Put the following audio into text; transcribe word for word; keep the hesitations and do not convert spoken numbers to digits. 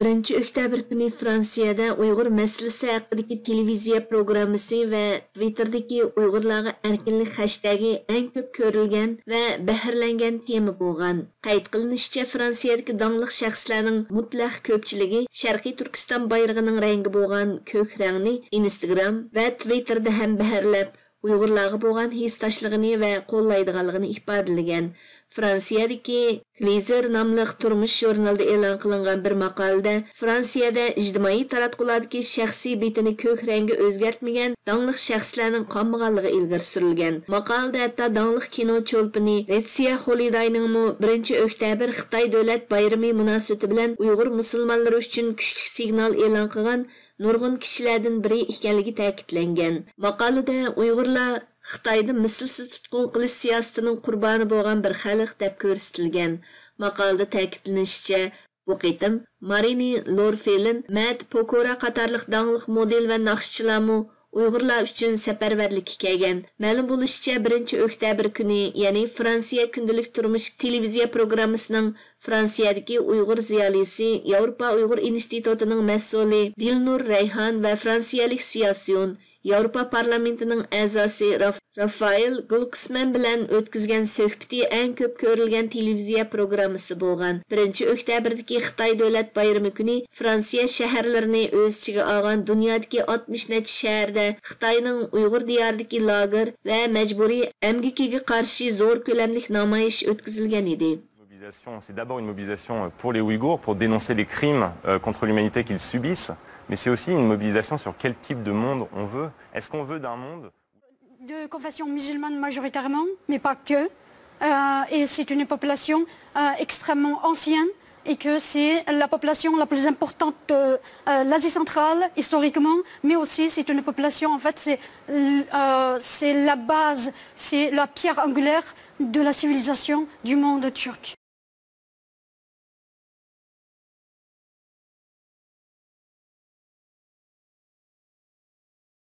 بىرىنچى ئۆكتەبىر كۈنى فرانسىيەدە ئۇيغۇر مەسىلىسى ھەققىدىكى تېلېۋىزىيە پروگراممىسى ۋە تىۋىتتېردىكى ئۇيغۇرلارغا ئەركىنلىك خەشتەگى ئەڭ كۆپ كۆرۈلگەن ۋە بەھرىلەنگەن تېما بولغان. قەيت قىلىنىشىچە، فرانسىيەدىكى داڭلىق شەخسلەرنىڭ مۇتلەق كۆپچىلىكى شەرقىي تۈركىستان بايرىقىنىڭ رەڭگى بولغان كۆك رەڭنى ئىنستگرام ۋە تىۋىتتېردا ھەم بەھرىلەپ، ئۇيغۇرلارغا بولغان ھېسداشلىقىنى ۋە قوللايدىغانلىقىنى ئىپادىلىگەن. فرانسىيەدىكى لىزېر ناملىق تۇرمۇش ژۇرنىلىدا ئېلان قىلىنغان بىر ماقالىدە، فرانسىيەدە ئىجتىمائىي تاراتقۇلاردىكى شەخسىي بېتىنى كۆك رەڭگە ئۆزگەرتمىگەن داڭلىق شەخسلەرنىڭ قالمىغانلىقى ئىلگىرى سۈرۈلگەن. ماقالىدە ھەتتا داڭلىق كىنو چولپىنى لېتسىيا خولىداينىڭمۇ بىرىنچى ئۆكتەبىر خىتاي دۆلەت بايرىمى مۇناسىۋىتى بىلەن ئۇيغۇر مۇسۇلمانلىرى ئۈچۈن كۈچلۈك سىگنال ئېلان قىلغان نۇرغۇن كىشىلەردىن بىرى ئىكەنلىكى تەكىتلەنگەن. ماقالىدە ئۇيغۇرلار خىتايدا مىسلىسىز تۇتقۇن قىلىش سىياسىتىنىڭ قۇربانى بولغان بىر خەلق دەپ كۆرسىتىلگەن. ماقالىدە تەكىتلىنىشىچە، بۇ قېتىم مارىنى لورفېلن، مەت پوكورا قاتارلىق داڭلىق مودېل ۋە ناخشىچىلارمۇ ئۇيغۇرلار ئۈچۈن سەپەرۋەرلىككە كەلگەن. مەلۇم بولۇشىچە، بىرىنچى ئۆكتەبىر كۈنى، يەنى فرانسىيە كۈندىلىك تۇرمۇش تېلېۋىزىيە پروگراممىسىنىڭ فرانسىيەدىكى ئۇيغۇر زىيالىيسى، ياۋروپا ئۇيغۇر ئىنستىتۇتىنىڭ مەسئۇلى دىلنۇر رەيھان ۋە فرانسىيەلىك سىياسىيون، ياۋروپا پارلامېنتىنىڭ ئەزاسى راف-، رافائېل گلوكسمەن بىلەن ئۆتكۈزگەن سۆھبىتى ئەڭ كۆپ كۆرۈلگەن تېلېۋىزىيە پروگراممىسى بولغان. بىرىنچى ئۆكتەبىردىكى خىتاي دۆلەت بايرىمى كۈنى فرانسىيە شەھەرلىرىنى ئۆز ئىچىگە ئالغان دۇنيادىكى ئاتمىش نەچچە شەھەردە خىتاينىڭ ئۇيغۇر دىيارىدىكى لاگېر ۋە مەجبۇرىي ئەمگىكىگە قارشى زور كۆلەملىك نامايىش ئۆتكۈزۈلگەن ئىدى. Mobilisation, c'est d'abord une mobilisation pour les Ouïghours, pour dénoncer les crimes, euh, contre l'humanité qu'ils subissent, mais c'est aussi une mobilisation sur quel type de monde on veut. Est-ce qu'on veut d'un monde... De confession musulmane majoritairement, mais pas que. Euh, et c'est une population, euh, extrêmement ancienne et que c'est la population la plus importante de, euh, l'Asie centrale, historiquement, mais aussi c'est une population, en fait, c'est, euh, c'est la base, c'est la pierre angulaire de la civilisation du monde turc.